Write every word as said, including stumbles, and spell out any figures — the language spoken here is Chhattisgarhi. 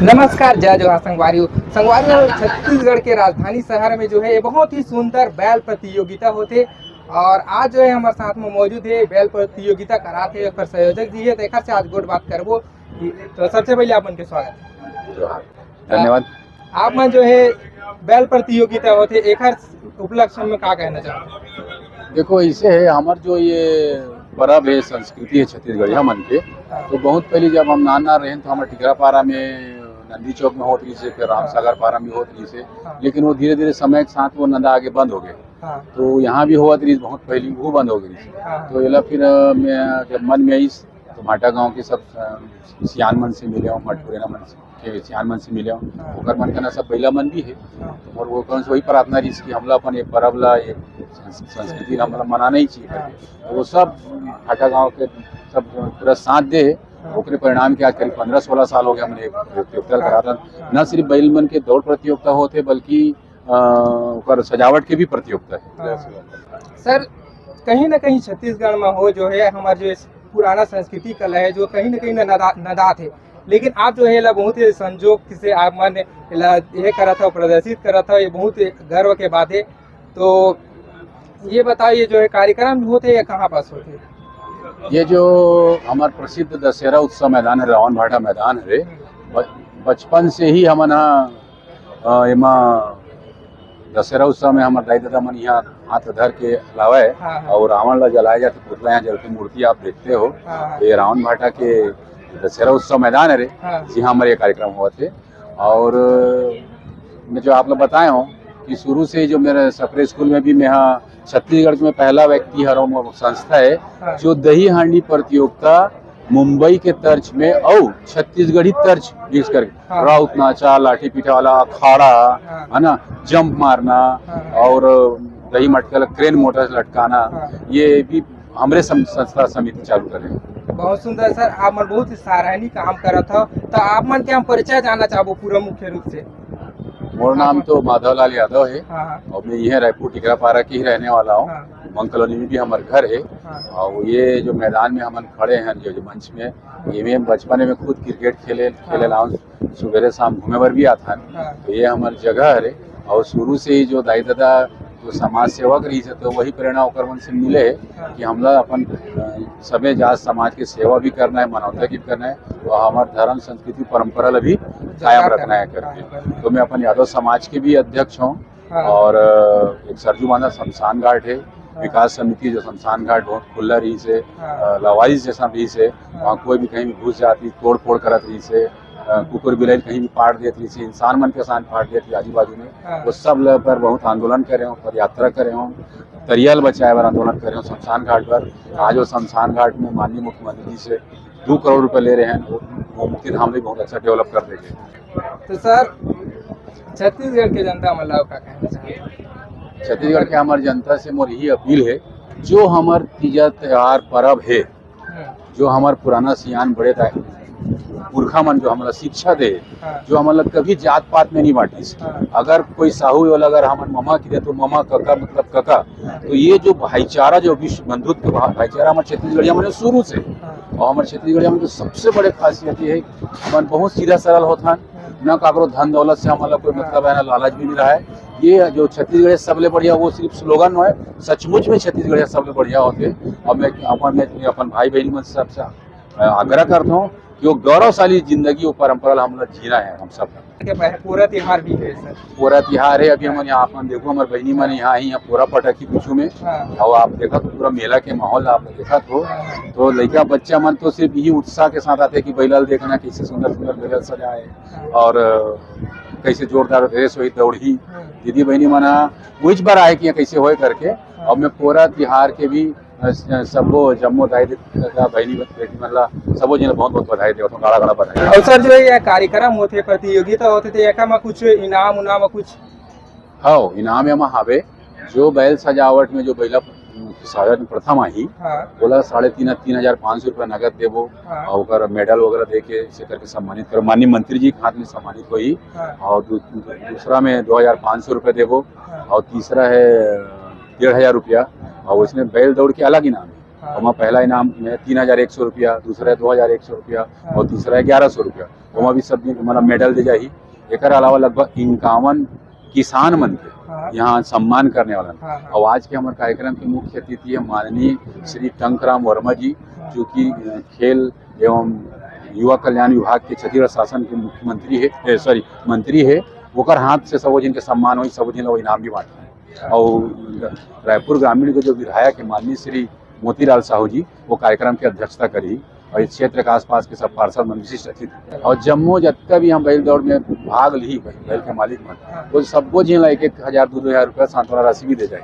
नमस्कार, जय जोहार संगवारी हो। संगवारी हो, छत्तीसगढ़ के राजधानी शहर में जो है, ये बहुत ही सुंदर बैल प्रतियोगिता होथे और आज जो है, हमारे साथ में मौजूद है बैल प्रतियोगिता करात है, एकर संयोजक जी है, तो एकर से आज गोठ बात करबो। तो सबसे पहले आप मन के स्वागत है। जोहार। धन्यवाद। आप मन जो है बैल प्रतियोगिता होथे, एकर उपलक्ष्य में का कहना चाहते? देखो, ऐसे है, हमार जो ये परब है, संस्कृति है छत्तीसगढ़िया मन के, हाँ। तो बहुत पहले जब हम नान नान रहेन, तो हमारे टिकरापारा में, नंदी चौक में होत रहिस हे, फिर राम हाँ। सागर पारा में होत रहिस हे, हाँ। लेकिन वो धीरे धीरे समय के साथ वो नंदा आगे बंद हो गए। हाँ। तो यहाँ भी होत रहिस, बहुत पहले वो बंद हो गई। हाँ। तो एला फिर, अ, मैं जब मन में आइस, तो भाटा गांव के सब, अ, सियान मन से मिले हों, मटकुरेना मन से, के सियान मन से मिले हों। हाँ। ओकर मन के ना सब बइला मन भी है। हाँ। और वो कौन से वही प्रार्थना रहिस कि हमला अपन ये परब ला, ये संस-, संस्कृति ला हमला मनाना ही चाहिए। हाँ। तो वो सब भाटा गांव के सब पूरा साथ दे। हाँ। ओकरे परिणाम के आज करीब पन्द्रह सोलह साल हो गए हमने प्रतियोगिता हाँ। करात हन। हाँ। न सिर्फ बैल मन के दौड़ प्रतियोगिता होथे, बल्कि, अ, ओकर सजावट के भी प्रतियोगिता है। हाँ। सर, कहीं ना कहीं छत्तीसगढ़ में हो जो है, हमार जो पुराना संस्कृति कला है, जो कहीं ना कहीं न-, नदा-, नदात है, लेकिन आप जो है, एला बहुत ही संजोग से आप मन एला ये करत हो, प्रदर्शित करत हो, ये बहुत गर्व के बात है। तो ये बताओ, ये जो है कार्यक्रम होथे, ये कहाँ पास होथे? ये जो हमार प्रसिद्ध दशहरा उत्सव मैदान है, रावण भाटा मैदान है, ब-, बचपन से ही हमन ह, अ, एमा दशहरा उत्सव में हमर दाई ददा मन यहाँ हाथ धर के लावे हाँ, हाँ। और रावण ला जलाए जाथे, पुतला यहाँ जलथे, मूर्ति आप देखते हो। हाँ, हाँ। ये रावण भाटा के दशहरा उत्सव मैदान है रे, हाँ। जी हाँ, हमारे ये कार्यक्रम होथे। और मैं जो आप लोग बताए हूँ कि शुरू से ही जो मेरे सपरे स्कूल में भी मैं यहाँ छत्तीसगढ़ में पहला व्यक्ति हर हूँ, संस्था है हाँ। जो दही हांडी प्रतियोगिता मुंबई के तर्ज में और छत्तीसगढ़ी तर्ज यूज़ करके हाँ। राउत नाचा, लाठी पीठे वाला अखाड़ा, हाँ। है ना, जंप मारना हाँ। और दही मटका ला क्रेन मोटर से लटकाना, हाँ। ये भी हमरे सम-, संस्था समिति चालू करे। बहुत सुंदर सर, आप मन बहुत ही सराहनीय काम करत हो। तो आप मन के हम परिचय जानना चाहबो पूरा मुख्य रूप से। मोर नाम आप तो माधव लाल यादव है हाँ, हाँ। और मैं यह रायपुर टिकरापारा के ही रहने वाला हूँ। हाँ। उमंग कॉलोनी में भी हमारे घर है। हाँ। और ये जो मैदान में हमन खड़े हैं, जो, जो मंच में, ये में बचपन में खुद क्रिकेट खेले, खेले हाँ। लाऊं, सुबेरे शाम घूमे बर भी आता है। हाँ। तो ये हमारे जगह है और शुरू से ही जो दाई दादा जो समाज सेवक रहिस हे, तो वही प्रेरणा ओकर मन से मिले हे हाँ। कि हमला अपन, अ, सबे जात समाज के सेवा भी करना है, मानवता की भी करना है और हमार धर्म, संस्कृति, परंपरा ला भी कायम रखना है करके। हाँ, हाँ। तो मैं अपन यादव समाज के भी अध्यक्ष हूँ हाँ। और, अ, एक सरजू बांधा शमशान घाट है, हाँ। विकास समिति जो शमशान घाट बहुत खुला रहिस हे, हाँ। अ, लावारिस जैसा रहिस हे, हाँ। वहाँ कोई भी कहीं भी घुस जात रहिस, तोड़ फोड़ करत रहिस हे, अ, कुकुर बिलाई कहीं भी पाट देत रहिस हे, इंसान मन के साथ पाट देत रहिस आजू बाजू में, हाँ। वो सब ल-, पर बहुत आंदोलन करे हों, पदयात्रा करे हों, तरिया ल बचाए बर आंदोलन करे हों शमशान घाट पर। आज वो शमशान घाट में माननीय मुख्यमंत्री जी से दो करोड़ रुपए ले रहे हैं, वो, वो मुक्ति धाम भी बहुत अच्छा डेवलप कर देंगे। तो सर, छत्तीसगढ़ के जनता मन ला का कहना चाहते हैं? छत्तीसगढ़ के हमार जनता से मोर यही अपील है, जो हमार तीजा त्योहार परब है, हम्म। जो हमार पुराना सियान बड़े दा-, पुरखा मन जो हमला शिक्षा दे, हाँ। जो हमला कभी जात पात में नहीं बांटिस। हाँ। अगर कोई साहू वाला अगर हमन ममा किथे तो ममा, कका मतलब कका, हाँ। तो ये जो भाईचारा, जो विश्व बंधुत्व भा-, भाईचारा हमार छत्तीसगढ़िया मन शुरू से, हाँ। और हमार छत्तीसगढ़िया मन के सबसे बड़े खासियत ये है, हमन बहुत सीधा सरल होत हन, हाँ। ना काकरो धन दौलत से हमला कोई हाँ। मतलब है, ना लालच भी नहीं रहा है। ये जो छत्तीसगढ़ सबले बढ़िया, वो सिर्फ स्लोगन है, सचमुच में छत्तीसगढ़ सबले बढ़िया होथे। और मैं अपन, मैं अपन भाई बहन मन से सबसे, अ, आग्रह करता हूँ कि वो गौरवशाली जिंदगी, वो परंपरा ला हमला जीना है हम सब। के पह-, पूरा त्योहार भी है सर। पूरा त्योहार है, अभी हमन यहाँ अपन देखो, हमारे बहनी मन यहाँ ही, यहाँ पूरा पटक ही पीछू में। हाँ। और आप देखा तो पूरा मेला के माहौल आप देखा तो, हाँ, हाँ। तो लइका बच्चा मन तो सिर्फ यही उत्साह के साथ आते कि बैला ल देखना, कैसे सुंदर सुंदर बैला सजाए। और, अ, कैसे जोरदार रेस होही, दौड़ही। हम्म। दीदी बहिनी मन ह उहीच बर आए कि कैसे होए करके। हाँ। अब मैं पूरा तिहार के भी, अ, स-, सबो जम्मो दाई ददा बहिनी बेटी मन ला सबो झन ल बहुत बहुत बधाई देवत हूँ, गाड़ा गाड़ा बधाई। अउ सर, जो ये कार्यक्रम होथे, प्रतियोगिता होथे, तो एकर म कुछ इनाम उनाम कुछ? हाँ, इनाम एमा हावे। जो बैल सजावट में जो बैला साधारण प्रथम आही, हाँ। ओला साढ़े तीन, तीन हजार पाँच सौ रुपया नगद देबो, हाँ। और ओकर मेडल वगैरह दे के, ऐसे करके सम्मानित करो। माननीय मंत्री जी के हाथ में सम्मानित होही, हाँ। और दू-, दूसरा में दो हजार पाँच सौ रुपया देबो, हाँ। और तीसरा है डेढ़ हजार रुपया, और उसमें बैल दौड़ के अलग इनाम है। ओमा पहला इनाम में तीन हजार एक सौ रुपया, दूसरा है दो हजार एक सौ रुपया और तीसरा है ग्यारह सौ रुपया। ओमा भी सब दिन मतलब मेडल दे जाही। एकर अलावा लगभग इक्यावन किसान मन के हाँ। यहाँ सम्मान करने वाला। हाँ, हाँ। और आज के हमारे कार्यक्रम के मुख्य अतिथि है माननीय श्री टंकराम वर्मा जी, हाँ। जो कि, अ, खेल एवं युवा कल्याण विभाग के छत्तीसगढ़ शासन के मुख्यमंत्री है, ए, sorry, मंत्री है। ओकर हाथ से सबो झन के सम्मान होई, सबो झन ला वो इनाम भी बांटना है। और रायपुर ग्रामीण के जो विधायक है माननीय श्री मोतीलाल साहू जी, वो कार्यक्रम की अध्यक्षता करी और इस क्षेत्र के आसपास के सब पार्षद मन विशिष्ट अतिथि और जम्मो जतका भी हम बैल दौड़ में भाग ली, बैल के मालिक मन, वो सब्बो झन ला एक एक हजार, दो दो हजार रुपया सांत्वना राशि भी दे जाए।